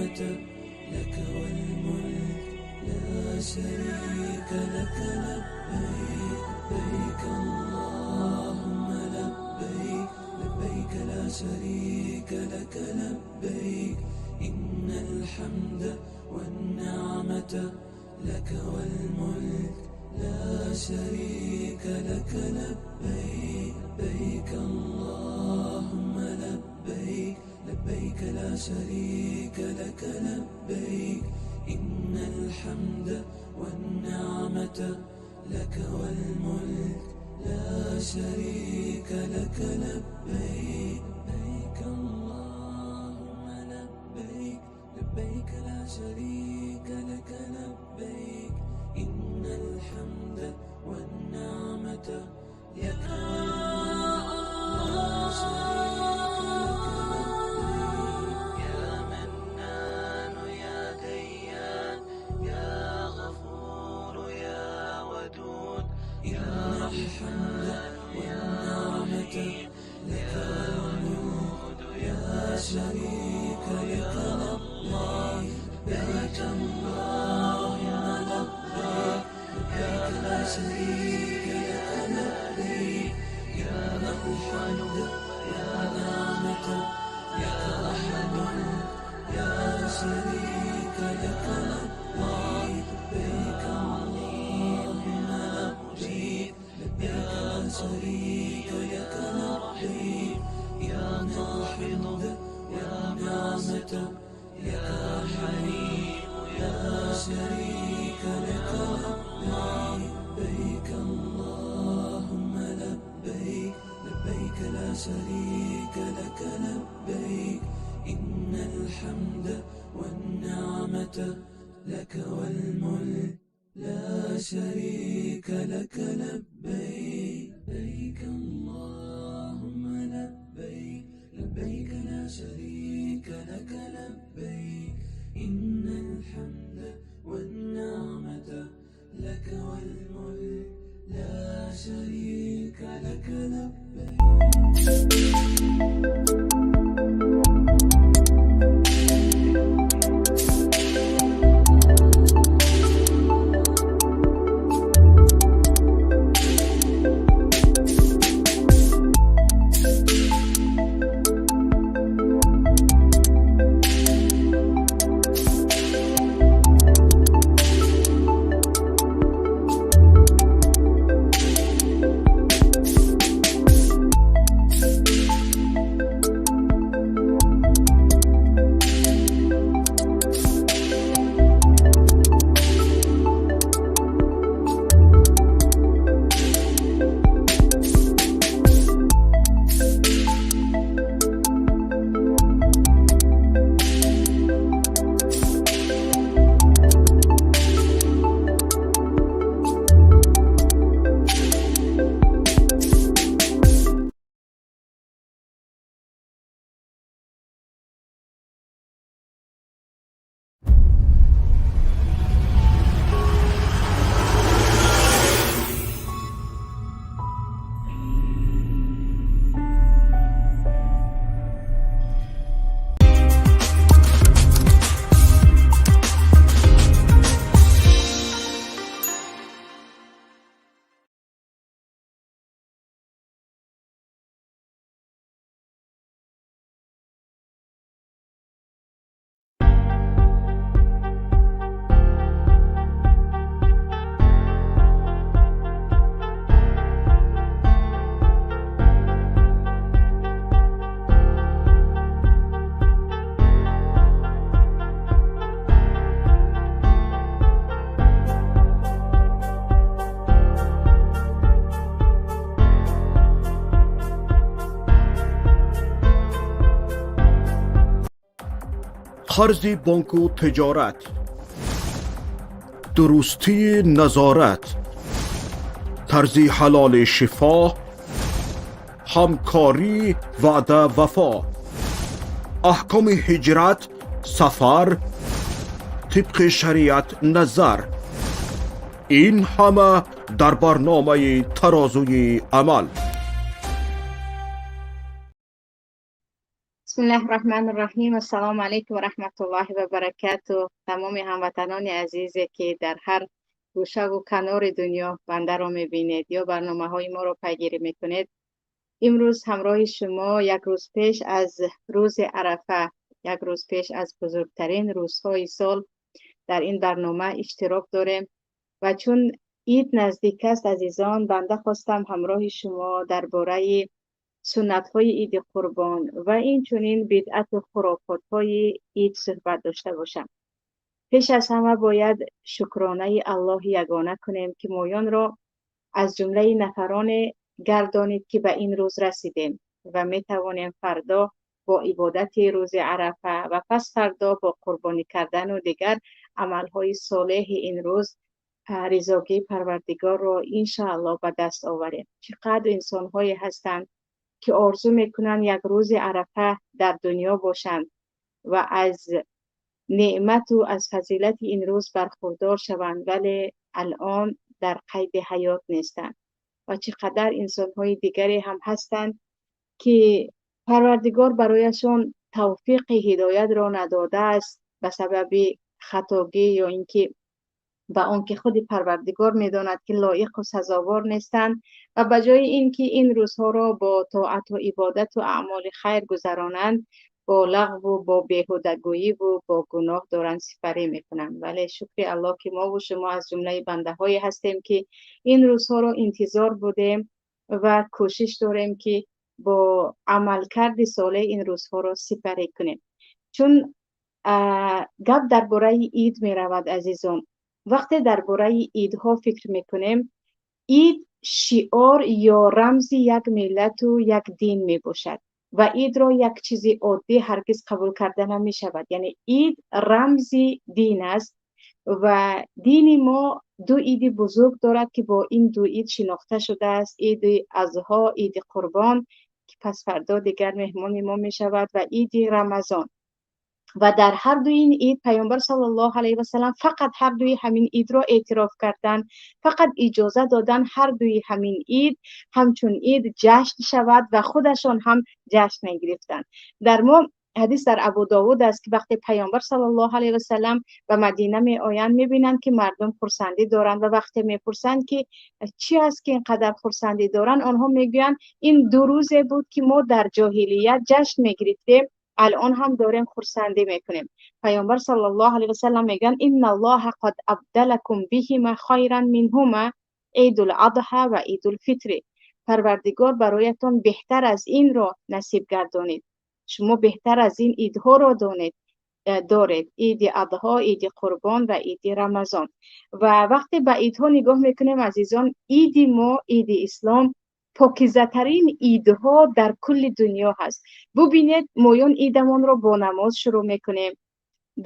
والنعمة لك والملك لا شريك لك. لبيك لبيك اللهم لبيك، لبيك لا شريك لك لبيك، إن الحمد والنعمة لك والملك لا شريك لك. لبيك لبيك اللهم لبيك، لبيك لا شريك لك لبيك، إن الحمد والنعمة لك والملك لا شريك لك. لبيك لبيك اللهم لبيك، لبيك لا شريك لك لبيك، إن الحمد والنعمة لك والملك لا شريك لك. لبيك يا منان يا ديان يا غفور يا ودود يا رحمن يا رحيم لك والملك يا شريك لك. لبيك اللهم لبيك، لبيك لا شريك لك لبيك، يا الحمد يا نعمة لك والملك يا شريك لك. لبيك اللهم لبيك، لبيك لا شريك لك لبيك، يا الحمد يا نعمة لك حليم يا شريك لك. لبيك اللهم لبيك، لبيك لا شريك لك لبيك، إن الحمد والنعمة لك والملك لا شريك لك. لبيك لبيك اللهم لبيك، لبيك لا شريك لك لبيك، إن الحمد والنعمة لك والملك لا شريك لك. لبيك. Қарзи бонку тиҷорат, дурустии назорат, тарзи ҳалоли шифо, ҳамкорӣ, ваъда, вафо, аҳкоми ҳиҷрат, сафар тибқи шариат назар, ин ҳама дар барномаи Тарозуи амал. بسم Бисмиллаҳи Раҳмони Раҳим. Ассалому алайкум ва раҳматуллоҳи ва баракатуҳ. Тамоми ҳамватанони азизе, ки дар ҳар гӯшаву канори дунё бандаро мебинед ё барномаҳои моро пайгирӣ мекунед, имрӯз ҳамроҳи шумо як рӯз пеш аз рӯзи Арафа, як рӯз пеш аз бузургтарин рӯзҳои сол дар ин барнома иштирок дорем. Ва чун ид наздик аст, азизон, банда хостам ҳамроҳи шумо дар бораи суннатҳои иди Қурбон ва инчунин бидъату хурофотҳои ид суҳбат дошта бошам. Пеш аз ҳама бояд шукронаи Аллоҳи ягона кунем, ки моёнро аз ҷумлаи нафароне гардонид, ки ба ин рӯз расидем ва метавонем фардо бо ибодати рӯзи Арафа ва пас фардо бо қурбонӣ кардану дигар амалҳои солеҳи ин рӯз ризогии Парвардигорро иншааллоҳ ба даст оварем. Чӣ қадр инсонҳое ҳастанд, ки орзу мекунанд як рӯзи Арафа дар дунё бошанд ва аз неъмату аз фазилати ин рӯз бархурдор шаванд, вале алон дар қайди ҳаёт нестанд. Ва чӣ қадар инсонҳои дигаре ҳам ҳастанд, ки Парвардигор барояшон тавфиқи ҳидоятро надодааст ба сабаби хатогӣ ё ин ки ба он ки худи Парвардигор медонад, ки лоиқу сазовор нестанд, ва ба ҷои ин ки ин рӯзҳоро бо тоату ибодату аъмоли хайр гузаронанд, бо лағву бо беҳудагӯиву бо гуноҳ доранд сипарӣ мекунанд. Вале шукри Аллоҳ, ки мову шумо аз ҷумлаи бандаҳое ҳастем, ки ин рӯзҳоро интизор будем ва кӯшиш дорем, ки бо амалкарди солеҳ ин рӯзҳоро сипарӣ кунем. Чун гап дар бораи ид меравад, азизон, вақте дар бораи идҳо фикр мекунем, ид шиор ё рамзи як миллату як дин мебошад ва идро як чизи оддӣ ҳаргиз қабул карда намешавад. Яъне ид рамзи дин аст ва дини мо ду иди бузург дорад, ки бо ин ду ид шинохта шудааст: иди Азҳо, иди Қурбон, ки пас фардо дигар меҳмони мо мешавад, ва иди Рамазон. Ва дар ҳар дуи ин ид Паёмбар саллаллоҳу алайҳи васаллам фақат ҳар дуи ҳамин идро эътироф карданд, фақат иҷоза додан ҳар дуи ҳамин ид ҳамчун ид ҷашн шавад ва худашон ҳам ҷашн мегирифтанд. Дар мо ҳадис дар Абу Довуд аст, ки вақте Паёмбар саллаллоҳу алайҳи васаллам ба Мадина меоянд, мебинанд, ки мардум хурсандӣ доранд, ва вақте мепурсанд, ки чӣ аст, ки ин қадар хурсандӣ доранд, онҳо мегӯянд: ин ду рӯзе буд, ки мо дар ҷоҳилият ҷашн мегирифтем, алон ҳам дорем хурсандӣ мекунем. Паёмбар саллаллоҳу алайҳи васаллам мегӯянд: инналлоҳа қад абдалакум биҳима хайран минҳума идул адҳа ва идул фитри. Парвардигор бароятон беҳтар аз инро насиб гардонид, шумо беҳтар аз ин идҳоро донед доред: иди Адҳо, иди Қурбон ва иди Рамазон. Ва вақте ба идҳо нигоҳ мекунем, азизон, иди мо, иди ислом, покизатарин идҳо дар кулли дунё ҳаст. Бубинед, моён идамонро бо намоз шурӯъ мекунем.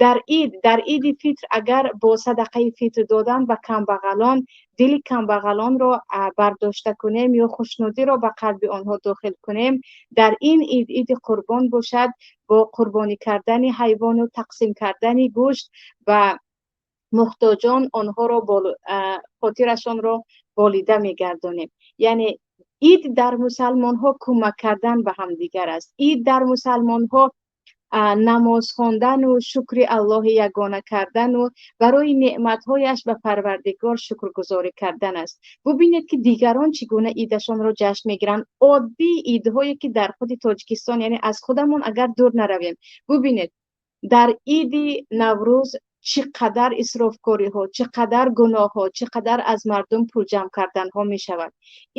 Дар ид, дар иди фитр, агар бо садақаи фитр додан ба камбағалон дили камбағалонро бардошта кунем ё хушнудиро ба қалби онҳо дохил кунем, дар ин ид, иди Қурбон бошад, бо қурбонӣ кардани ҳайвону тақсим кардани гӯшт ба муҳтоҷон онҳоро хотирашонро болида мегардонем. Яъне ид дар мусалмонҳо кӯмак кардан ба ҳамдигар аст. Ид дар мусалмонҳо намоз хондану шукри Аллоҳи ягона кардану барои неъматҳояш ба Парвардигор шукргузорӣ кардан аст. Бубинед, ки дигарон чӣ гуна идашонро ҷашн мегиранд. Оддии идҳое, ки дар худи Тоҷикистон, яъне аз худамон агар дур наравем, бубинед, дар иди Наврӯз чӣ қадар исрофкориҳо, чӣ қадар гуноҳҳо, чӣ қадар аз мардум пул ҷамъ карданҳо мешавад.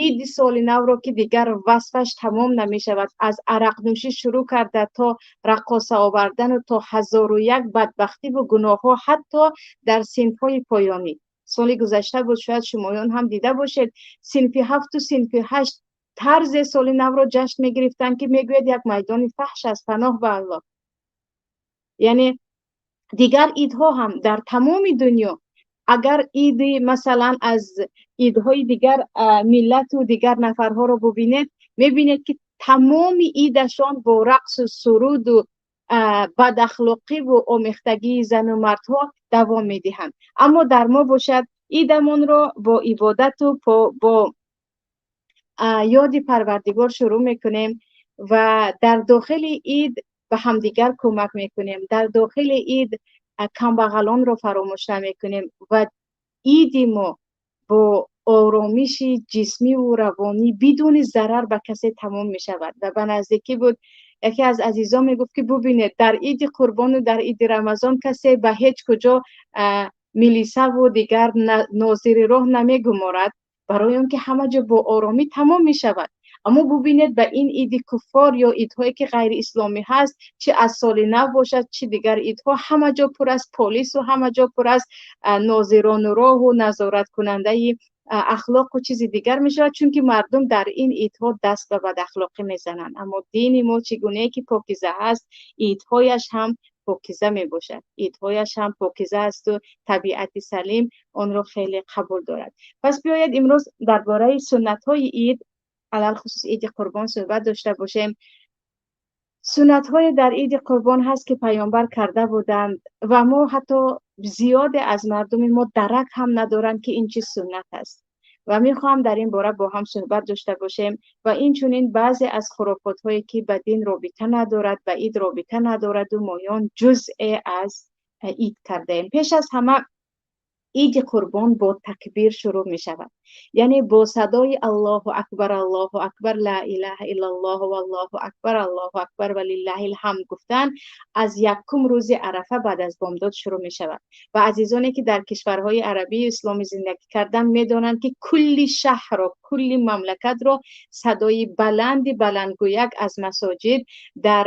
Иди соли навро, ки дигар васфаш тамом намешавад, аз арақнӯшӣ шурӯъ карда то раққоса овардану то ҳазору як бадбахтиву гуноҳҳо, ҳатто дар синфҳои поёнӣ. Соли гузашта буд, шояд шумоён ҳам дида бошед, синфи ҳафту синфи ҳашт тарзе соли навро ҷашн мегирифтанд, ки мегӯяд як майдони фаҳш аст, паноҳ ба Аллоҳ. Яъне дигар идҳо ҳам дар тамоми дунё, агар иди масалан аз идҳои дигар миллату дигар нафарҳоро бубинед, мебинед, ки тамоми идашон бо рақсу суруду бадахлоқиву омехтагии зану мардҳо давом медиҳанд. Аммо дар мо бошад, идамонро бо ибодату бо ёди Парвардигор шурӯъ мекунем ва дар дохили ид ба ҳамдигар кӯмак мекунем, дар дохили ид камбағалонро фаромӯш намекунем ва иди мо бо оромиши ҷисмиву равонӣ бидуни зарар ба касе тамом мешавад. Ва ба наздикӣ буд, яке аз азизон мегуфт, ки бубинед, дар иди Қурбону дар иди Рамазон касе ба ҳеҷ куҷо милисаву дигар нозири роҳ намегуморад, барои он ки ҳама ҷо бо оромӣ тамом мешавад. Аммо бубинед, ба ин иди куффор ё идҳое ки ғайриисломӣ ҳаст, чӣ аз соли нав бошад, чӣ дигар идҳо, ҳама ҷо пур аз полису ҳама ҷо пур аз нозирону роҳу назораткунандаи ахлоқу чизи дигар мешавад, чунки мардум дар ин идҳо даст ба бадахлоқӣ мезананд. Аммо дини мо чӣ гунае ки покиза ҳаст, идҳояш ҳам покиза мебошад, идҳояш ҳам покиза асту табиати салим онро хеле қабул дорад. Пас биёед, имрӯз дар бораи суннатҳои ид, алалхусус иди Қурбон, суҳбат дошта бошем. Суннатҳое дар иди Қурбон ҳаст, ки Паёмбар карда буданд ва мо ҳатто зиёде аз мардуми мо дарак ҳам надоранд, ки ин чиз суннат аст, ва мехоҳам дар ин бора бо ҳам суҳбат дошта бошем. Ва инчунин баъзе аз хурофотҳое, ки ба дин робита надорад, ба ид робита надораду моён ҷузъе аз ид кардаем. Пеш аз ҳама, иди Қурбон бо такбир шурӯъ мешавад, яъне бо садои «Аллоҳу акбар, Аллоҳу акбар, ла илаҳа иллаллоҳу валлоҳу акбар, Аллоҳу акбар ва лиллаҳил ҳамд» гуфтан аз якум рӯзи Арафа баъд аз бомдод шурӯъ мешавад. Ва азизоне, ки дар кишварҳои арабию исломӣ зиндагӣ кардан, медонанд, ки кулли шаҳрро, кулли мамлакатро садои баланди баландгӯяк аз масоҷид дар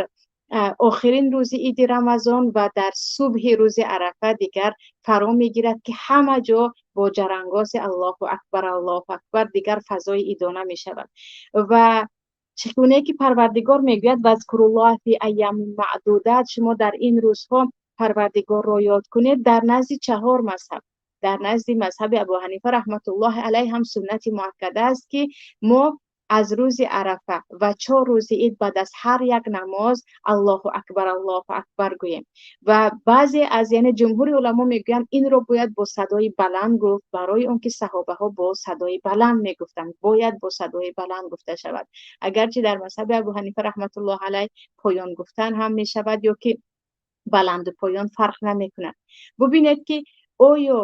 охирин рӯзи иди Рамазон ва дар субҳи рӯзи Арафа дигар фаро мегирад, ки ҳама ҷо бо ҷарангоси «Аллоҳу акбар, Аллоҳу акбар» дигар фазои идона мешавад. Ва чӣ гунае ки Парвардигор мегӯяд: «Вазкуруллоҳа фи айёми маъдудат», шумо дар ин рӯзҳо Парвардигорро ёд кунед. Дар назди чаҳор мазҳаб, дар назди мазҳаби Абу Ҳанифа раҳматуллоҳи алайҳ ҳам суннати муаккада аст, ки мо аз рӯзи Арафа ва 4 рӯзи ид баъд аз ҳар як намоз «Аллоҳу акбар, Аллоҳу акбар» гӯем. Ва баъзе аз, яъне ҷумҳури уламо мегӯянд, инро бояд бо садои баланд гуфт, барои он ки саҳобаҳо бо садои баланд мегуфтанд, бояд бо садои баланд гуфта шавад. Агарчи дар мазҳаби Абу Ҳанифа раҳматуллоҳ алайҳ поён гуфтан ҳам мешавад ё ки баланду поён фарқ намекунад. Бубинед, ки оё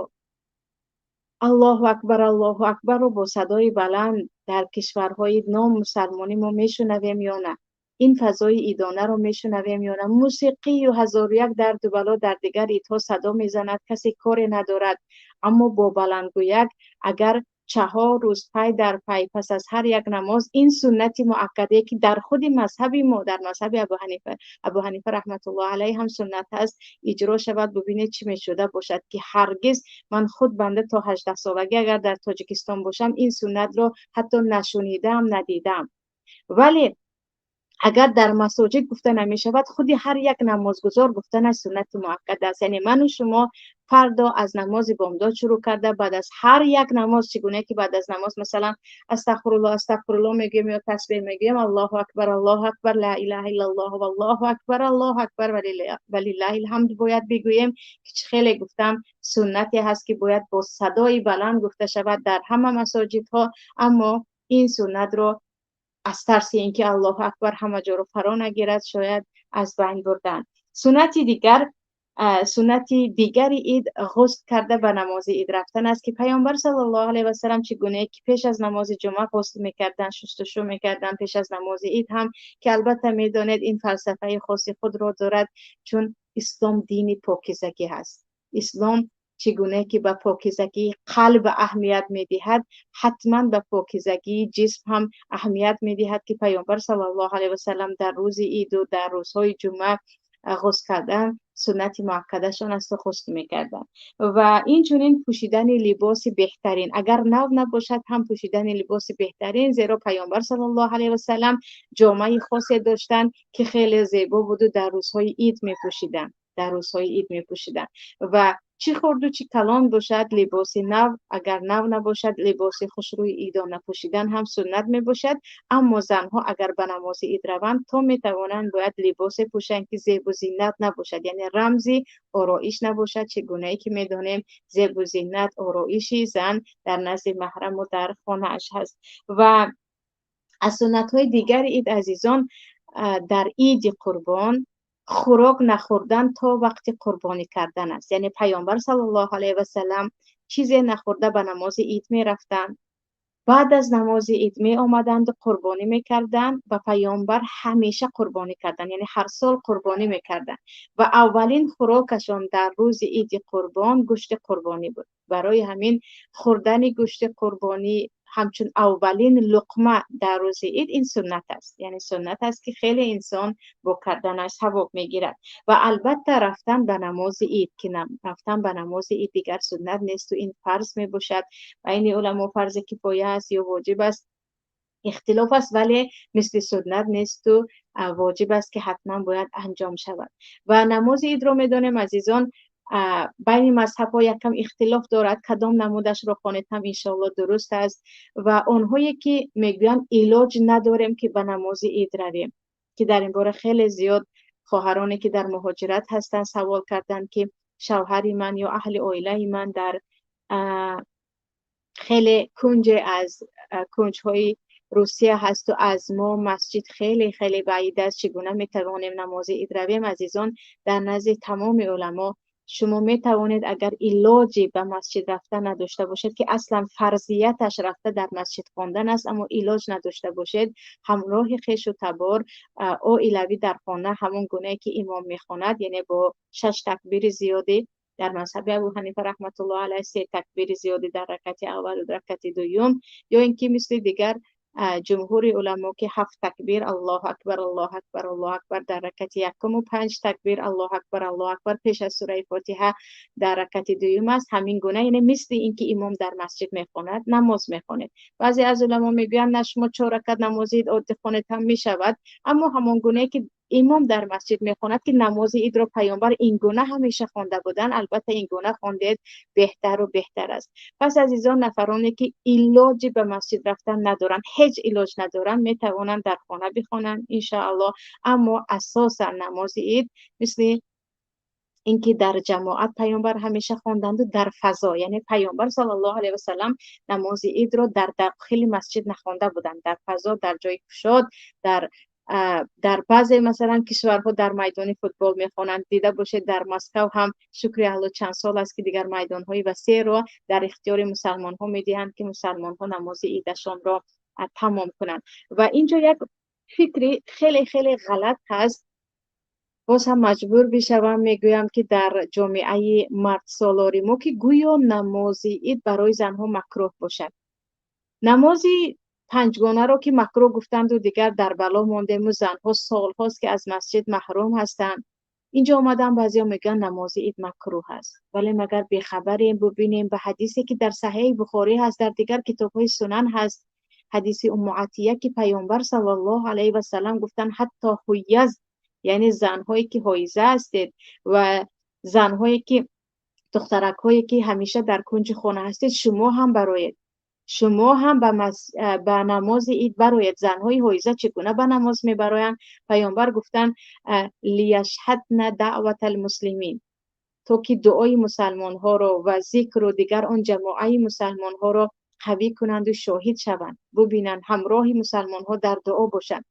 «Аллоҳу акбар, Аллоҳу акбарро» бо садои баланд дар кишварҳои номусалмонӣ мо мешунавем ё на? Ин фазои идонаро мешунавем ё на? Мусиқию ҳазору як дарду бало дар дигар идҳо садо мезанад, касе коре надорад. Аммо бо баландгӯяк агар 4 рӯз пай дар пай пас аз ҳар як намоз, ин суннати муаккадае, ки дар худи мазҳаби мо, дар мазҳаби Абу Ҳанифа раҳматуллоҳ алайҳ ҳам суннат аст, иҷро шавад, бубинед, чӣ мешуда бошад, ки ҳаргиз ман худ банда то 18-солагӣ агар дар Тоҷикистон бошам, ин суннатро ҳатто нашунидаам, надидаам. Вале агар дар масоҷид гуфта намешавад, худи ҳар як намозгузор гуфтанаш суннати муаккад аст. Яъне ману шумо фардо аз намози бомдод шурӯъ карда, баъд аз ҳар як намоз, чӣ гуна ки баъд аз намоз, масалан, «Астағфируллоҳ, астағфируллоҳ» мегӯем ё тасбеҳ мегӯем, «Аллоҳу акбар, Аллоҳу акбар, ла илаҳа иллаллоҳ валлоҳу акбар, Аллоҳу акбар ва лиллаҳил ҳамд» бояд бигӯем, ки чӣ хеле гуфтам, суннате ҳаст, ки бояд бо садои баланд гуфта шавад дар ҳама масоҷидҳо. Аммо ин суннатро аз тарси ин ки «Аллоҳу акбар» ҳама ҷоро фаро нагирад, шояд аз байн бурданд. Суннати дигар, суннати дигари ид ғусл карда ба намози ид рафтан аст, ки Паёмбар саллаллоҳу алайҳи васалам чӣ гунае ки пеш аз намози ҷумъа ғусл мекарданд, шустушӯ мекарданд, пеш аз намози ид ҳам, ки албатта медонед, ин фалсафаи хоси худро дорад, чун ислом дини покизагӣ ҳаст. Ислом чӣ гуна ки ба покизагии қалб аҳамият медиҳад, ҳатман ба покизагии ҷисм ҳам аҳамият медиҳад, ки Паёмбар саллаллоҳу алайҳи васалам дар рӯзи иду дар рӯзҳои ҷумъа ғусл кардан суннати муаккадашон асту ғусл мекарданд. Ва инчунин пӯшидани либоси беҳтарин, агар нав набошад ҳам, пӯшидани либоси беҳтарин, зеро Паёмбар саллаллоҳу алайҳи васалам ҷомаи хосе доштанд, ки хеле зебо буду дар рӯзҳои ид мепӯшиданд, дар рӯзҳои ид мепӯшиданд. Ва чӣ хурду чӣ калон бошад, либоси нав агар нав набошад, либоси хушрӯи идона пӯшидан ҳам суннат мебошад. Аммо занҳо агар ба намози ид раванд, то метавонанд бояд либосе пӯшанд, ки зебу зинат набошад, яъне рамзи ороиш набошад. Чӣ гунае ки медонем, зебу зинат, ороиши зан дар назди маҳраму дар хонааш ҳаст. Ва аз суннатҳои дигари ид, азизон, дар иди Қурбон Хӯрок нахӯрдан то вақти қурбонӣ кардан аст. Яъне Паёмбар саллаллоҳу алайҳи васаллам чизе нахӯрда ба намози ид мерафтанд, баъд аз намози ид меомаданду қурбонӣ мекарданд ва Паёмбар ҳамеша қурбонӣ карданд, яъне ҳар сол қурбонӣ мекарданд ва аввалин хӯрокашон дар рӯзи иди қурбон гӯшти қурбонӣ буд. Барои ҳамин хӯрдани гӯшти қурбонӣ ҳамчун аввалин луқма дар рӯзи ид ин суннат аст, яъне суннат аст, ки хеле инсон бо карданаш савоб мегирад. Ва албатта рафтан ба намози ид, ки рафтан ба намози ид дигар суннат несту ин фарз мебошад. Байни уламо фарзи кифоя аст ё воҷиб аст, ихтилоф аст, вале мисли суннат несту воҷиб аст, ки ҳатман бояд анҷом шавад. Ва намози идро медонем, азизон, байни мазҳабҳо якам ихтилоф дорад, кадом намудашро хонед ҳам иншоалло дуруст аст. Ва онҳое ки мегӯянд илоҷ надорем, ки ба намози ид равем, ки дар ин бора хеле зиёд хоҳароне, ки дар муҳоҷират ҳастанд, савол карданд, ки шавҳари ман ё аҳли оилаи ман дар хеле кунҷе аз кунҷҳои Русия ҳасту аз мо масҷид хеле хеле баъид аст, чӣ гуна метавонем намози ид равем? Азизон, дар назди тамоми уламо шумо метавонед, агар илоҷи ба масҷид рафта надошта бошед, ки аслан фарзияташ рафта дар масҷид хондан аст, аммо илоҷ надошта бошед, ҳамроҳи хешу табор оилавӣ дар хона ҳамон гунае ки имом мехонад, яъне бо шаш такбири зиёдӣ дар мазҳаби Абу Ҳанифа раҳматуллоҳ алайҳ, се такбири зиёдӣ дар ракати аввалу ракати дуюм, ё ин ки мисли дигар ҷумҳури уламо, ки ҳафт такбир, Аллоҳу акбар, Аллоҳу акбар, Аллоҳу акбар дар ракати якуму панҷ такбир, Аллоҳу акбар, Аллоҳу акбар пеш аз сураи Фотиҳа дар ракати дуюм аст, ҳамин гуна, яъне мисли ин ки имом дар масҷид мехонад, намоз мехонед. Баъзе аз уламо мегӯянд, на, шумо чор ракат намози ид оддӣ хонед ҳам мешавад, аммо ҳамон гунае ки имом дар масҷид мехонад, ки намози идро Паёмбар ин гуна ҳамеша хонда буданд, албатта ин гуна хондед беҳтару беҳтар аст. Пас, азизон, нафароне ки илоҷи ба масҷид рафтан надоранд, ҳеҷ илоҷ надоранд, метавонанд дар хона бихонанд иншоаллоҳ. Аммо асосан намози ид мисли инки дар ҷамоат Паёмбар ҳамеша хонданду дар фазо, яъне Паёмбар саллаллоҳу алайҳи васаллам намози идро дар дохили масҷид нахонда буданд, дар фазо, дар ҷои кушод. Дар баъзе, масалан, кишварҳо дар майдони футбол мехонанд, дида бошед. Дар Москав ҳам, шукри Алло, чанд сол аст, ки дигар майдонҳои васеъро дар ихтиёри мусалмонҳо медиҳанд, ки мусалмонҳо намози идашонро тамом кунанд. Ва инҷо як фикри хеле хеле ғалат ҳаст, боз ҳам маҷбур бишавам мегӯям, ки дар ҷомеаи мардсолори мо, ки гӯё намози ид барои занҳо макрӯҳ бошад. Намози панҷгонаро ки макрӯҳ гуфтанду дигар дар бало мондему занҳо солҳост, ки аз масҷид маҳрум ҳастанд. Инҷо омадан баъзеҳо мегӯянд, намози ид макрӯҳ аст. Вале магар бехабарем? Бубинем ба ҳадисе, ки дар Саҳеҳи Бухорӣ ҳаст, дар дигар китобҳои сунан ҳаст, ҳадиси Умму Атия, ки Паёмбар саллаллоҳу алайҳи васаллам гуфтанд, ҳатто ҳуяз, яъне занҳое ки ҳоиза ҳастед ва занҳое ки духтаракҳое ки ҳамеша дар кунҷи хона ҳастед, шумо ҳам бароед, шумо ҳам ба намози ид бароед. Занҳои ҳоиза чӣ гуна ба намоз мебароянд? Паёмбар гуфтанд, лияшҳадна даъватал муслимин, то ки дуои мусалмонҳоро ва зикру дигар он ҷамоаи мусалмонҳоро қавӣ кунанду шоҳид шаванд, бубинанд, ҳамроҳи мусалмонҳо дар дуо бошанд.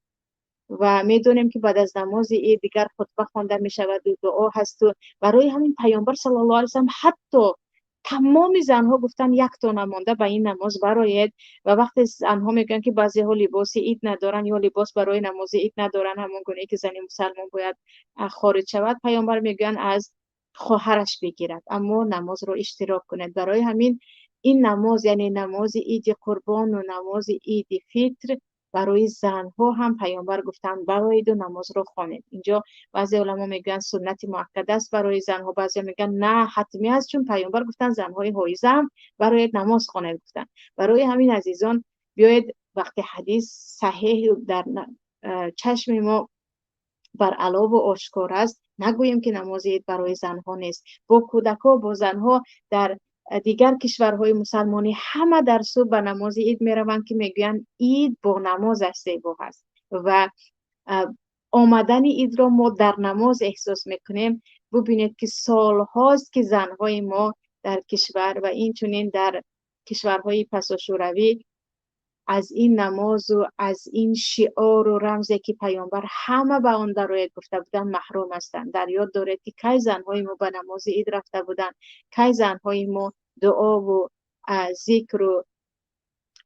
Ва медонем, ки баъд аз намози ид дигар хутба хонда мешаваду дуо ҳасту барои ҳамин Паёмбар саллаллоҳу алайҳи васаллам ҳатто тамоми занҳо гуфтанд, якто намонда, ба ин намоз бароед. Ва вақте занҳо мегӯянд, ки баъзеҳо либоси ид надоранд ё либос барои намози ид надоранд, ҳамон гунае ки зани мусалмон бояд хориҷ шавад, Паёмбар мегӯянд, аз хоҳараш бигирад, аммо намозро иштирок кунед. Барои ҳамин ин намоз, яъне намози иди қурбону намози иди фитр, барои занҳо ҳам Паёмбар гуфтанд, бароеду намозро хонед. Инҷо баъзе уламо мегӯянд, суннати муаккада аст барои занҳо, баъзеҳо мегӯянд, на, ҳатмӣ аст, чун Паёмбар гуфтанд, занҳои ҳоиза ҳам бароед, намоз хонед гуфтанд. Барои ҳамин, азизон, биёед, вақте ҳадис саҳеҳ дар чашми мо бар алову ошкор аст, нагӯем, ки намози ид барои занҳо нест. Бо кӯдакҳо, бо занҳо дар дигар кишварҳои мусалмонӣ ҳама дар субҳ ба намози ид мераванд, ки мегӯянд, ид бо намозаш зебо ҳаст ва омадани идро мо дар намоз эҳсос мекунем. Бубинед, ки солҳост, ки занҳои мо дар кишвар ва инчунин дар кишварҳои пасошӯравӣ аз ин намозу аз ин шиору рамзе ки паёмбар ҳама ба он дарояд гуфта буданд маҳрум ҳастанд. Дар ёд доред ки кай занҳои мо ба намози ид рафта буданд, кай занҳои мо дуову зикру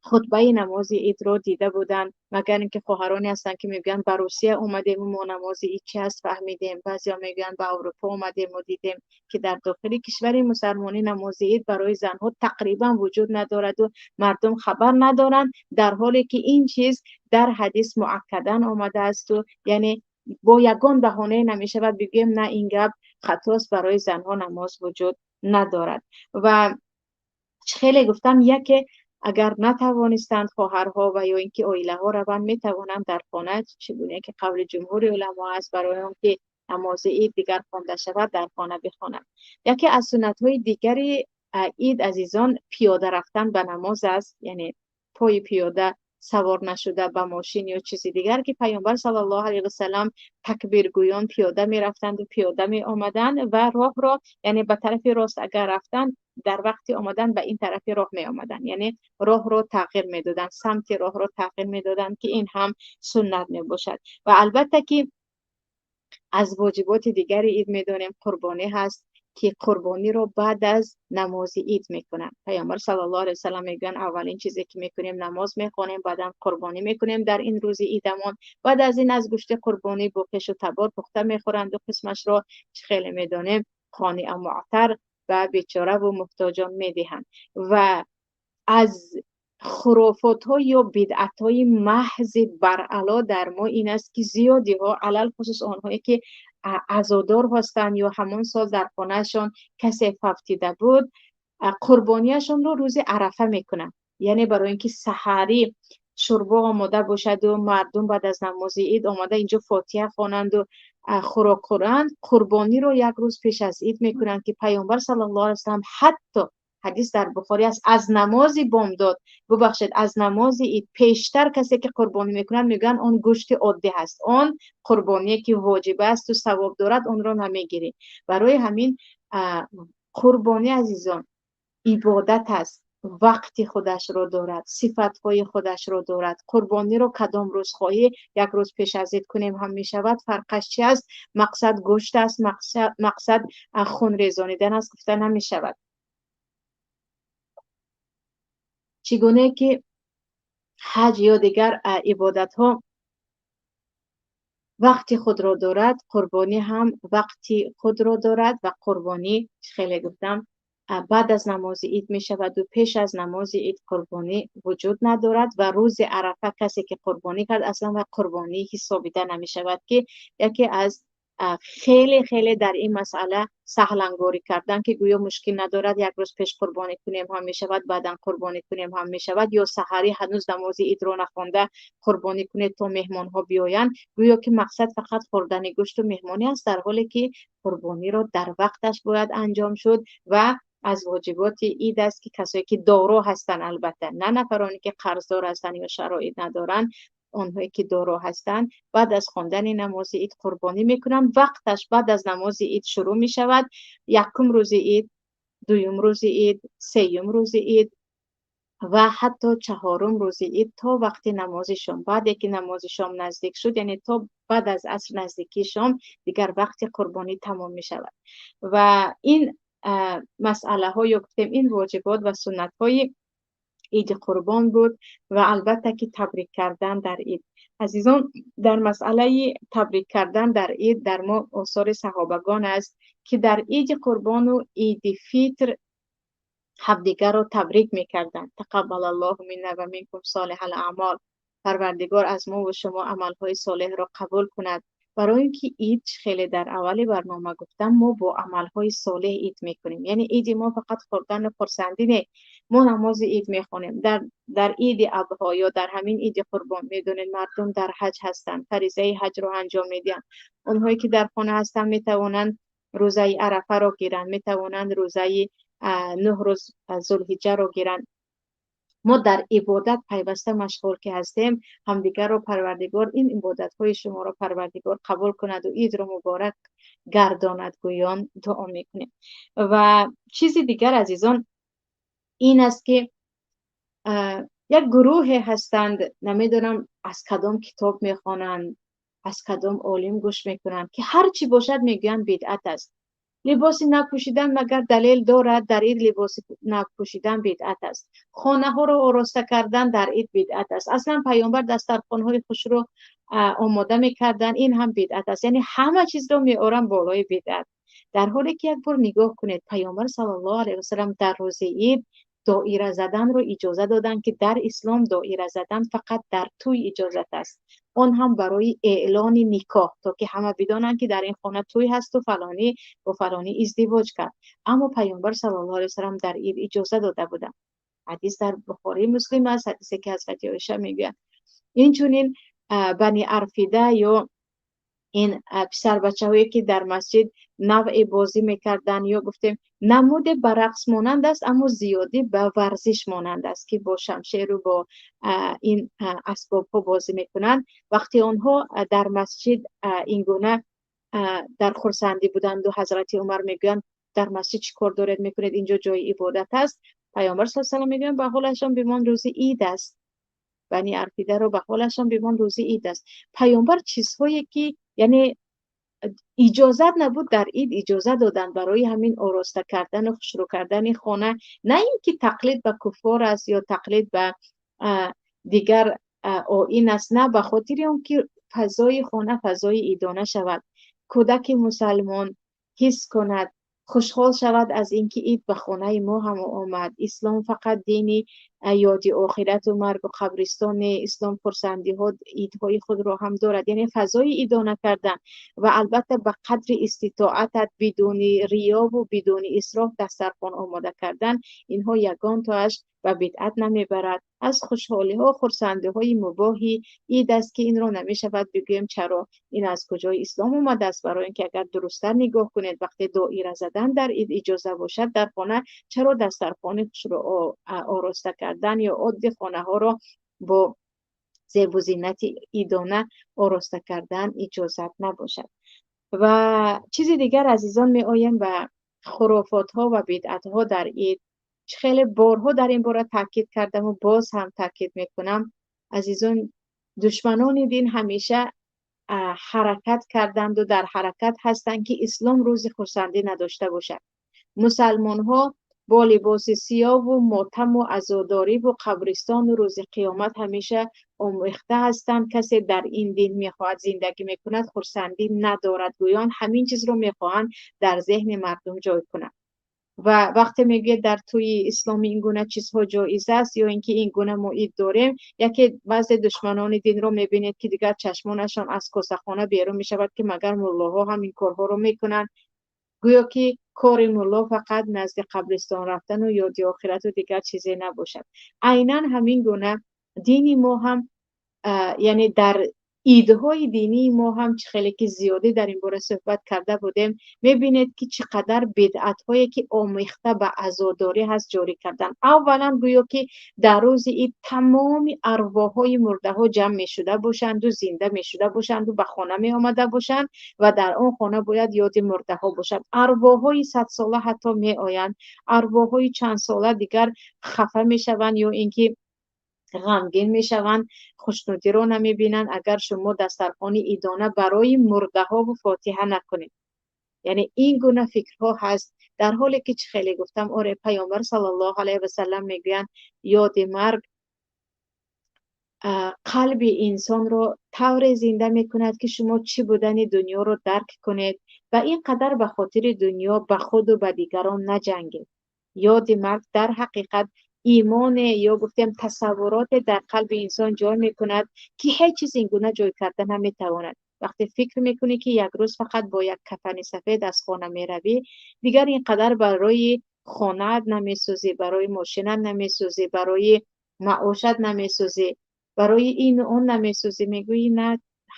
хутбаи намози идро дида буданд, магар инки хоҳароне ҳастанд ки мегӯянд ба Русия омадем мо намози ид чи ҳаст фаҳмидем. Баъзеҳо мегӯянд ба Аврупо омадем мо дидем ки дар дохили кишвари мусалмонӣ намози ид барои занҳо тақрибан вуҷуд надорад ва мардум хабар надоранд, дар ҳоле ки ин чиз дар ҳадис муаккадан омадааст яъне бо ягон баҳонае намешавад бигӯем на ин гап хатост, барои занҳо намоз вуҷуд надорад. Ва хеле гуфтам, яке агар натавонистанд хоҳарҳо ва ё инки оилаҳо раванд, метавонанд дар хона, чигуна ки қавли ҷумҳури уламо аст, барои он ки намози ид дигар хонда шавад дар хона бихонанд. Яке аз суннатҳои дигари ид, азизон, пиёда рафтан ба намоз аст, яъне пои пиёда савор нашуда ба мошин ё чизи дигар, ки паёмбар саллаллоҳу алайҳи васаллам такбиргӯён пиёда мерафтанд ва пиёда меомаданд ва роҳро, яъне ба тарафи рост агар рафтанд, дар вақти омадан ба ин тарафи роҳ меомаданд, яъне роҳро тағйир медоданд, самти роҳро тағйир медоданд, ки ин ҳам суннат мебошад. Ва албатта ки аз воҷиботи дигари ид медонем қурбонӣ ҳаст, ки қурбониро баъд аз намози ид мекунанд. Паёмбар саллаллоҳу алайҳи васаллам мегӯянд аввалин чизе ки мекунем намоз мехонем, баъдан қурбонӣ мекунем дар ин рӯзи идамон. Баъд аз ин аз гӯшти қурбонӣ бо хешу табор пухта мехӯранд ва қисмашро чӣ хеле медонем хони муътар ба бечораву муҳтоҷон медиҳанд. Ва аз хурофотҳо ё бидъатҳои маҳзи баръало дар мо ин аст ки зиёдиҳо, алалхусус онҳое ки азодор ҳастанд ё ҳамон сол дар хонаашон касе фавтида буд, қурбонияшонро рӯзи арафа мекунанд. Яъне барои инки саҳарӣ шӯрбо омода бошад ва мардум баъд аз намози ид омада инҷо фотиҳа хонанд ва хӯрок хӯранд, қурбониро як рӯз пеш аз ид мекунанд, ки паёмбар саллаллоҳу алайҳи васаллам ҳатто ҳадис дар Бухорӣ аст, аз намози бомдод, бубахшед, аз намози ид пештар касе ки қурбонӣ мекунад, мегӯянд он гӯшти оддӣ ҳаст, он қурбоние ки воҷиб аст ва савоб дорад онро намегирӣ. Барои ҳамин қурбонӣ, азизон, ибодат аст, вақти худашро дорад, сифатҳои худашро дорад. Қурбониро кадом рӯз хоҳӣ, як рӯз пеш аз ид кунем ҳам мешавад, фарқаш чи аст? Мақсад гӯшт аст, мақсад хунрезонидан аст гуфта намешавад. Чӣ гуна ки ҳаҷ ё дигар ибодатҳо вақти худро дорад, қурбонӣ ҳам вақти худро дорад ва қурбонӣ, хеле гуфтам, баъд аз намози ид мешавад ва пеш аз намози ид қурбонӣ вуҷуд надорад ва рӯзи арафа касе ки қурбонӣ кард аслан ва қурбонӣ ҳисобида намешавад, ки яке аз хеле хеле дар ин масъала саҳлангорӣ кардан, ки гӯё мушкил надорад, як рӯз пеш қурбонӣ кунем ҳам мешавад, баъдан қурбонӣ кунем ҳам мешавад, ё саҳарӣ ҳанӯз намози идро нахонда қурбонӣ кунед то меҳмонҳо биёянд, гӯё ки мақсад фақат хӯрдани гӯшту меҳмонӣ аст, дар ҳоле ки қурбониро дар вақташ бояд анҷом шуд ва аз воҷиботи ид аст ки касое ки доро ҳастанд, албатта на нафароне ки қарздор ҳастанд ё шароит надоранд, онҳое ки доро ҳастанд баъд аз хондани намози ид қурбонӣ мекунанд. Вақташ баъд аз намози ид шурӯъ мешавад, якум рӯзи ид, дуюм рӯзи ид, сеюм рӯзи ид ва ҳатто чаҳорум рӯзи ид то вақти намози шом. Баъде ки намози шом наздик шуд, яъне то баъд аз аср наздикии шом, дигар вақти қурбонӣ тамом мешавад. Ва ин масъалаҳо ё гуфтем ин воҷибот ва суннатҳои иди қурбон буд. Ва албатта ки табрик кардан дар ид, азизон, дар масъалаи табрик кардан дар ид дар мо осори саҳобагон аст ки дар иди қурбону иди фитр ҳамдигарро табрик мекарданд. Тақаббалаллоҳу минна ва минкум солиҳал аъмол, Парвардигор аз мо ва шумо амалҳои солеҳро қабул кунад. Барои ин ки ид, хеле дар аввали барнома гуфтам, мо бо амалҳои солеҳ ид мекунем. Яъне иди мо фақат хӯрдану хурсандӣ не, мо намози ид мехонем. Дар иди адҳо ё дар ҳамин иди қурбон, медонед мардум дар ҳаҷ ҳастанд, фаризаи ҳаҷро анҷом медиҳанд. Онҳое ки дар хона ҳастанд метавонанд рӯзаи арафаро гиранд, метавонанд рӯзаи 9 рӯз зулҳиҷҷаро гиранд. Мо дар ибодат пайваста машғул ки ҳастем, ҳамдигарро Парвардигор ин ибодатҳои шуморо Парвардигор қабул кунад ва идро муборак гардонад гӯён дуо мекунем. Ва чизи дигар, азизон, ин аст ки Як гурӯҳе ҳастанд, намедонам аз кадом китоб мехонанд, аз кадом олим гӯш мекунанд, ки ҳар чӣ бошад мегӯянд бидъат аст. Либоси нав пӯшидан магар далел дорад? Дар ид либоси нав пӯшидан бидъат аст. Хонаҳоро ороста кардан дар ид бидъат аст. Аслан паёмбар дастархонҳои хушро омода мекарданд, ин ҳам бидъат аст. Яъне ҳама чизро меоранд болои бидъат. Дар ҳоле ки як бор нигоҳ кунед, паёмбар саллаллоҳу алайҳи васаллам дар рӯзи ид доира заданро иҷоза доданд, ки дар ислом доира задан фақат дар тӯй иҷозат аст. Он ҳам барои эълони никоҳ, то ки ҳама бидонанд, ки дар ин хона тӯй ҳасту фалонӣ бо фалонӣ издивоҷ кард. Аммо паёмбар саллаллоҳу алайҳи васаллам дар ид иҷоза дода буданд. Ҳадис дар Бухории Муслим аст, ҳадисе ки ҳазрати Оиша мегӯяд. Инчунин Бани Арфида ё ин писарбачаҳое ки дар масҷид навъе бозӣ мекарданд, ё гуфтем намуде ба рақс монанд аст, аммо зиёдӣ ба варзиш монанд аст, ки бо шамшеру бо ин асбобҳо бозӣ мекунанд. Вақте онҳо дар масҷид ин гуна дар хурсандӣ буданду, ҳазрати Умар мегӯянд: дар масҷид чӣ кор доред мекунед, инҷо ҷои ибодат аст. Паёмбар саллаллоҳу алайҳи васаллам мегӯянд: ба ҳолашон бимон, рӯзи ид аст. Бани Арфидаро ба ҳолашон бимон, рӯзи ид аст. Паёмбар чизҳое ки яъне иҷозат набуд, дар ид иҷоза доданд, барои ҳамин ороста кардану хушрӯ кардани хона, на ин ки тақлид ба куффор аст ё тақлид ба дигар оин аст, на, ба хотири он ки фазои хона фазои идона шавад, кӯдаки мусалмон ҳис кунад, хушҳол шавад аз ин ки ид ба хонаи мо ҳам омад. Ислом фақат дини ёди охирату маргу қабристон не, ислом хурсандиҳо, идҳои худро ҳам дорад. Яъне фазои идона кардан ва албатта ба қадри иститоатат, бидуни риёву бидуни исроф дастархон омода кардан, инҳо ягон тоаш ба бидъат намебарад. Аз хушҳолиҳо, хурсандиҳои мубоҳи ид аст, ки инро намешавад бигӯем чаро ин аз куҷои ислом омадааст. Барои ин ки агар дурусттар нигоҳ кунед, вақте доира задан дар ид иҷоза бошад дар хона, чаро дастархони хушро ороста кардан ё одди хонаҳоро бо зебу зинати идона ороста кардан иҷозат набошад? Ва чизи дигар, азизон, меоем ба хурофотҳо ва бидъатҳо дар ид. Хеле борҳо дар ин бора таъкид кардаму боз ҳам таъкид мекунам. Азизон, душманони дин ҳамеша ҳаракат карданду дар ҳаракат ҳастанд, ки ислом рӯзи хурсандӣ надошта бошад. Мусалмонҳо бо либоси сиёву мотаму азодориву қабристону рӯзи қиёмат ҳамеша омехта ҳастанд. Касе дар ин дин мехоҳад зиндагӣ мекунад, хурсандӣ надорад. Гӯён ҳамин чизро мехоҳанд дар зеҳни мардум ҷой кунанд. Ва вақте мегӯяд дар тӯи исломӣ ин гуна чизҳо ҷоиз аст ё ин ки ин гуна мо ид дорем, яке баъзе душманони динро мебинед, ки дигар чашмонашон аз косахона берун мешавад, ки магар муллоҳо ҳам ин корҳоро мекунанд. Гӯё ки кори мулло фақат назди қабристон рафтану ёди охирату дигар чизе набошад. Айнан ҳамин гуна дини мо ҳам, яъне дар идҳои динии мо ҳам, чӣ хеле ки зиёдӣ дар ин бора суҳбат карда будем, мебинед, ки чӣ қадар бидъатҳое ки омехта ба азодорӣ ҳаст ҷорӣ кардан. Аввалан, гӯё ки дар рӯзи ид тамоми арвоҳҳои мурдаҳо ҷамъ мешуда бошанду зинда мешуда бошанду ба хона меомада бошанд ва дар он хона бояд ёди мурдаҳо бошад. Арвоҳҳои садсола ҳатто меоянд, арвоҳҳои чандсола дигар хафа мешаванд ё ин ки ғамгин мешаванд, хушнудиро намебинанд, агар шумо дастархони идона барои мурдаҳову фотиҳа накунед. Яъне ин гуна фикрҳо ҳаст, дар ҳоле ки чӣ хеле гуфтам, оре, паёмбар саллаллоҳу алайҳи васаллам мегӯянд: ёди марг қалби инсонро тавре зинда мекунад, ки шумо чӣ будани дунёро дарк кунед ва ин қадар ба хотири дунё ба худу ба дигарон наҷангед. Ёди марг дар ҳақиқат имоне ё гуфтем тасаввуроте дар қалби инсон ҷой мекунад, ки ҳеҷ чиз ин гуна ҷой карда наметавонад. Вақте фикр мекунӣ, ки як рӯз фақат бо як кафани сафед аз хона меравӣ, дигар ин қадар барои хонаат намесӯзӣ, барои мошинат намесӯзӣ, барои маошат намесӯзӣ, барои ину он намесӯзӣ. Мегӯӣ: на,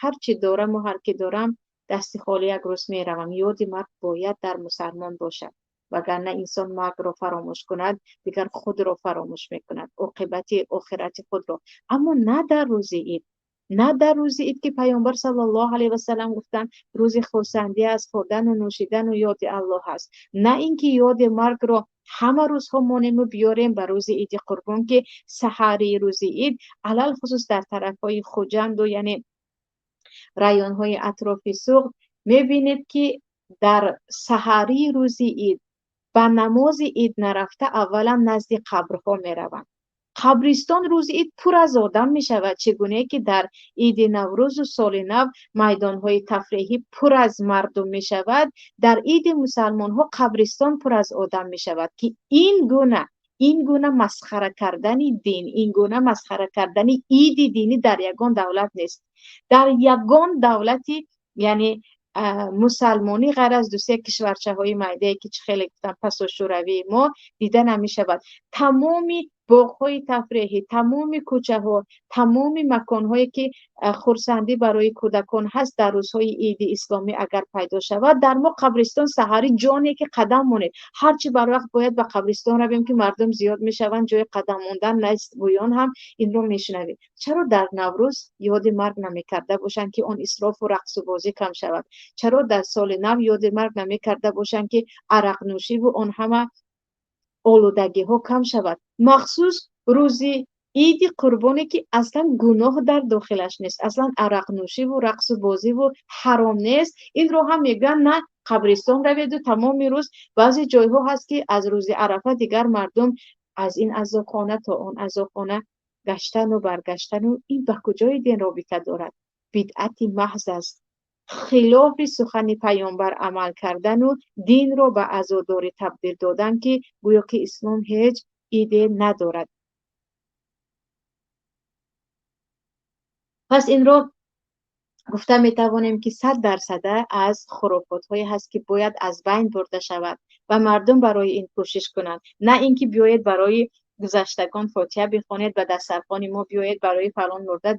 ҳар чӣ дораму ҳар ки дорам, дасти холӣ як рӯз меравам. Ёди марг бояд дар мусалмон бошад, вагарна инсон маргро фаромӯш кунад, дигар худро фаромӯш мекунад, оқибати охирати худро. Аммо на дар рӯзи ид, на дар рӯзи ид, ки паёмбар саллаллоҳу алайҳи васаллам гуфтанд, рӯзи хурсандӣ аст, хӯрдану нӯшидану ёди Аллоҳ аст, на ин ки ёди маргро Ҳама рӯзҳо монему биёрем ба рӯзи Иди Қурбон, ки саҳари рӯзи Ид, алалхусус дар тарафҳои Хуҷанду, яъне районҳои атрофи Суғд, мебинед, ки дар саҳарии рӯзи Ид ба намози Ид нарафта, аввалан назди қабрҳо мераванд. Қабристон рӯзи Ид пур аз одам мешавад, чӣ гуне ки дар Иди Наврӯзу Соли нав майдонҳои тафреҳӣ пур аз мардум мешавад, дар Иди мусалмонҳо қабристон пур аз одам мешавад, ки ин гуна масхара кардани дин, ин гуна масхара кардани иди динӣ дар ягон давлат нест. Дар ягон давлати, яъне мусалмонӣ, ғайр аз дусе кишварчаҳои майдае, ки чӣ хеле гуфтам, пасо шӯравии мо, дида намешавад. Тамоми боғҳои тафреҳӣ, тамоми кӯчаҳо, тамоми маконҳое, ки хурсандӣ барои кӯдакон ҳаст, дар рӯзҳои иди исломӣ агар пайдо шавад, дар мо қабристон саҳарӣ ҷоне ки қадам монед. Ҳарчи барвақт бояд ба қабристон равем, ки мардум зиёд мешаванд, ҷои қадам мондан нест. Гӯён ҳам инро мешунавед. Чаро дар Наврӯз ёди марг намекарда бошанд, ки он исрофу рақсу бозӣ кам шавад? Чаро дар Соли нав ёди марг намекарда бошанд, ки арақнӯшиву он ҳама олудагиҳо кам шавад? Махсус рӯзи Иди Қурбоне, ки аслан гуноҳ дар дохилаш нест, аслан арақнӯшиву рақсу бозиву ҳаром нест, инро ҳам мегӯянд, на, қабристон раведу тамоми рӯз. Баъзе ҷойҳо ҳаст, ки аз рӯзи Арафа дигар мардум аз ин азобхона то он азобхона гаштану баргаштану. Ин ба куҷои дин робита дорад? Бидъати маҳз аст, хилофи сухани паёмбар амал кардану динро ба азодорӣ табдил додан, ки гӯё ки ислом ҳеҷ иде надорад. Пас инро гуфта метавонем, ки 100 дарсада аз хурофотҳое ҳаст, ки бояд аз байн бурда шавад ва мардум барои ин кӯшиш кунанд, на ин ки биёед, барои гузаштагон фотиҳа бихонед, ба дастархони мо биёед, барои фалон мурда.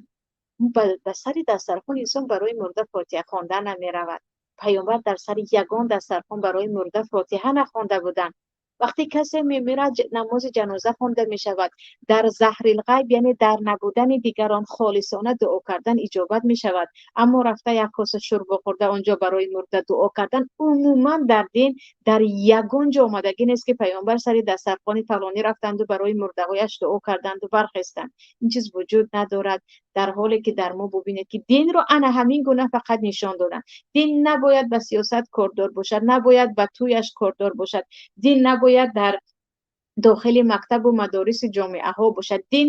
Ба сари дастархон инсон барои мурда фотиҳа хонда намеравад. Паёмбар дар сари ягон дастархон барои мурда фотиҳа нахонда буданд. Вақте касе мемирад, намози ҷаноза хонда мешавад. Дар заҳрилғайб, яъне дар набудани дигарон, холисона дуо кардан иҷобат мешавад. Аммо рафта, як коса шӯрбо хӯрда, онҷо барои мурда дуо кардан, умуман дар дин дар ягон ҷо омадагӣ нест, ки паёмбар сари дастархони фалонӣ рафтанду барои мурдаҳояш дуо карданду бархестанд. Ин чиз вуҷуд надорад. Дар ҳоле ки дар мо бубинед, ки динро ана ҳамин гуна фақат нишон доданд. Дин набояд ба сиёсат кордор бошад, набояд ба тӯяш кордор бошад, дин набояд дар дохили мактабу мадориси ҷомеаҳо бошад. Дин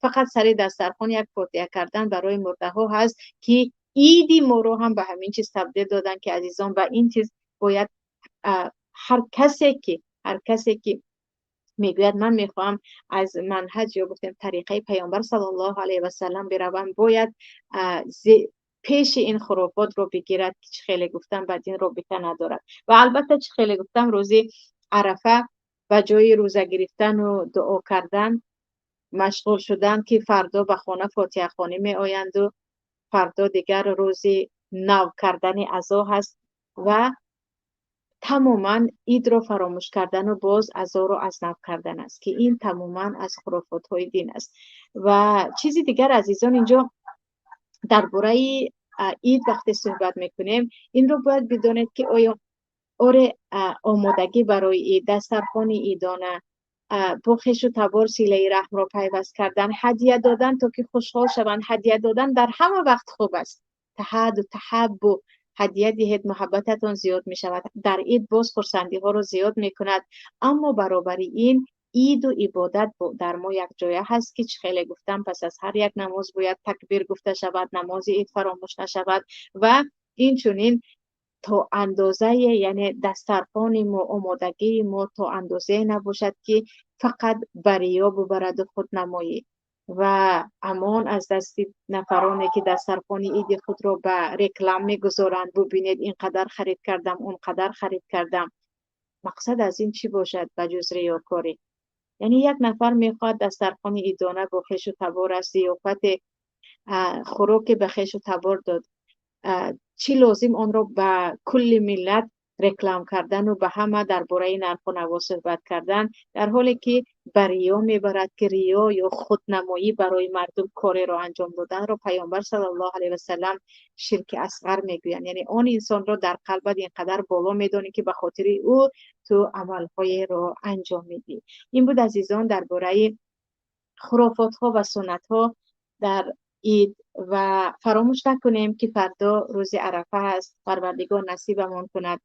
фақат сари дастархон як фотиҳа кардан барои мурдаҳо ҳаст, ки иди моро ҳам ба ҳамин чиз табдил доданд, ки азизон, ба ин чиз бояд ҳар касе ки мегӯяд, ман мехоҳам аз манҳаҷ ё гуфтем тариқаи паёмбар саллаллоҳу алайҳи васаллам биравам, бояд пеши ин хурофотро бигирад, ки чӣ хеле гуфтам, ба дин робита надорад. Ва албатта, чӣ хеле гуфтам, рӯзи Арафа ба ҷои рӯза гирифтану дуо кардан машғул шудан, ки фардо ба хона фотиҳахонӣ меоянду фардо дигар рӯзи нав кардани азо ҳаст ва тамоман идро фаромӯш кардану боз азоро аз нав кардан аст, ки ин тамоман аз хурофотҳои дин аст. Ва чизи дигар, азизон, инҷо дар бораи ид вақте суҳбат мекунем, инро бояд бидонед, ки оё оре, омодагӣ барои ид, дастархони идона, бо хешу табор силаи раҳмро пайваст кардан, ҳадия додан, то ки хушҳол шаванд. Ҳадия додан дар ҳама вақт хуб аст. Таҳаду таҳаббу, ҳадия диҳед, муҳаббататон зиёд мешавад. Дар ид боз хурсандиҳоро зиёд мекунад. Аммо баробари ин иду ибодат дар мо якҷоя ҳаст, ки чӣ хеле гуфтам, пас аз ҳар як намоз бояд такбир гуфта шавад, намози ид фаромӯш нашавад. Ва инчунин то андозае, яъне дастархони мо, омодагии мо то андозае набошад, ки фақат ба риё бубараду худнамоӣ. Ва амон аз дасти нафароне, ки дастархони иди худро ба реклам мегузоранд: бубинед, ин қадар харид кардам, он қадар харид кардам. Мақсад аз ин чӣ бошад ба ҷуз риёкорӣ? Яъне як нафар мехоҳад дастархони идона бо хешу табор аст, зиёфате, хӯроке ба хешу табор дод, чӣ лозим онро ба кулли миллат Реклам кардану ба ҳама дар бораи нарху наво суҳбат кардан, дар ҳоле ки ба риё мебарад, ки риё ё худнамоӣ барои мардум кореро анҷом доданро Паёмбар саллаллоҳу алайҳи васаллам ширки асғар мегӯянд. Яъне он инсонро дар қалбат ин қадар боло медонӣ, ки ба хотири ӯ ту амалҳоеро анҷом медиҳӣ. Ин буд, азизон, дар бораи хурофотҳо ва суннатҳо дар ид. Ва фаромӯш накунем, ки фардо рӯзи Арафа аст. Парвардигор насибамон кунад,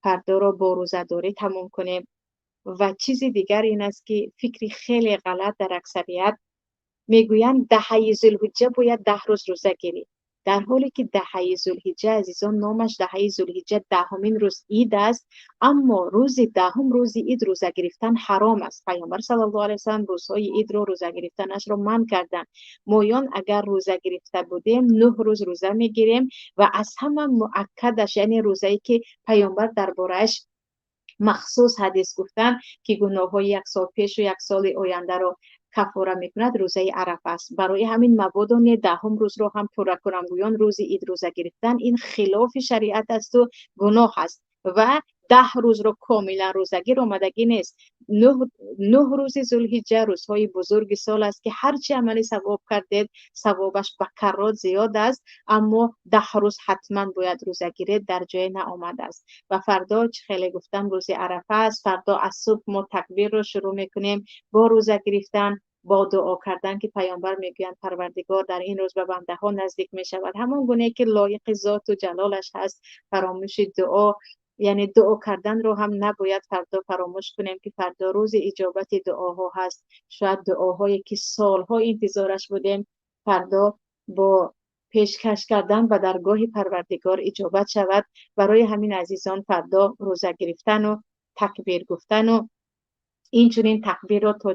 фардоро бо рӯзадорӣ тамом кунем. Ва чизи дигар ин аст, ки фикри хеле ғалат дар аксарият мегӯянд, 10-ҳаи Зулҳиҷҷа бояд 10 рӯз рӯза гирӣ, дар ҳоле ки 10-ҳаи Зулҳиҷҷа, азизон, номаш 10-ҳаи Зулҳиҷҷа, 10-умин рӯз ид аст, аммо рӯзи 10-ум, рӯзи ид, рӯза гирифтан ҳаром аст. Паёмбар саллаллоҳу алайҳи васаллам рӯзҳои идро рӯза гирифтанашро манъ карданд. Моён агар рӯза гирифта будем, 9 рӯз рӯза мегирем ва аз ҳама муаккадаш, яъне рӯзае ки Паёмбар дар борааш махсус ҳадис гуфтанд, ки гуноҳҳои як сол пешу як соли ояндаро каффора мекунад, рӯзаи Арафа аст. Барои ҳамин мабодо не 10-ум рӯзро ҳам пурра кунам гӯён рӯзи ид рӯза гирифтан ин хилофи шариат асту гуноҳ аст ва 10 рӯзро комилан рӯзагир омадагӣ нест. 9 рӯзи Зулҳиҷҷа рӯзҳои бузурги сол аст, ки ҳарчи амали савоб кардед, савобаш ба каррот зиёд аст, аммо 10 рӯз ҳатман бояд рӯза гиред дар ҷое наомадааст. Ва фардо, чӣ хеле гуфтам, рӯзи Арафа аст. Фардо аз субҳ мо такбирро шурӯъ мекунем бо рӯза гирифтан, бо дуо кардан, ки Паёмбар мегӯянд, Парвардигор дар ин рӯз ба бандаҳо наздик мешавад, ҳамон гуне ки лоиқи зоту ҷалолаш ҳаст. Фаромӯши дуо, яъне дуо карданро ҳам набояд фардо фаромӯш кунем, ки фардо рӯзи иҷобати дуоҳо ҳаст. Шояд дуоҳое ки солҳо интизораш будем, фардо бо пешкаш кардан ба даргоҳи Парвардигор иҷобат шавад. Барои ҳамин, азизон, фардо рӯза гирифтану такбир гуфтану инчунин такбирро то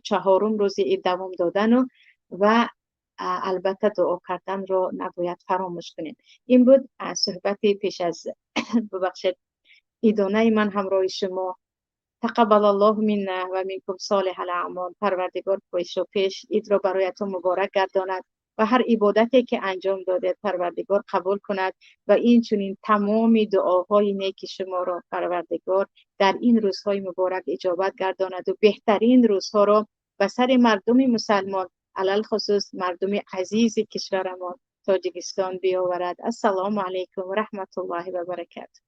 чаҳорум рӯзи ид давом додану ва албатта дуо карданро набояд фаромӯш кунем. Ин буд суҳбати пеш аз, бубахшед, идонаи ман ҳамроҳи шумо. Тақаббалаллоҳу минна ва минкум солиҳал аъмол. Парвардигор пешу пеш идро бароятон муборак гардонад ва ҳар ибодате ки анҷом додед, Парвардигор қабул кунад ва инчунин тамоми дуоҳои неки шуморо Парвардигор дар ин рӯзҳои муборак иҷобат гардонаду беҳтарин рӯзҳоро ба сари мардуми мусалмон, алалхусус мардуми азизи кишварамон Тоҷикистон биёварад. Ассалому алайкум ва раҳматуллоҳи ва баракатуҳ.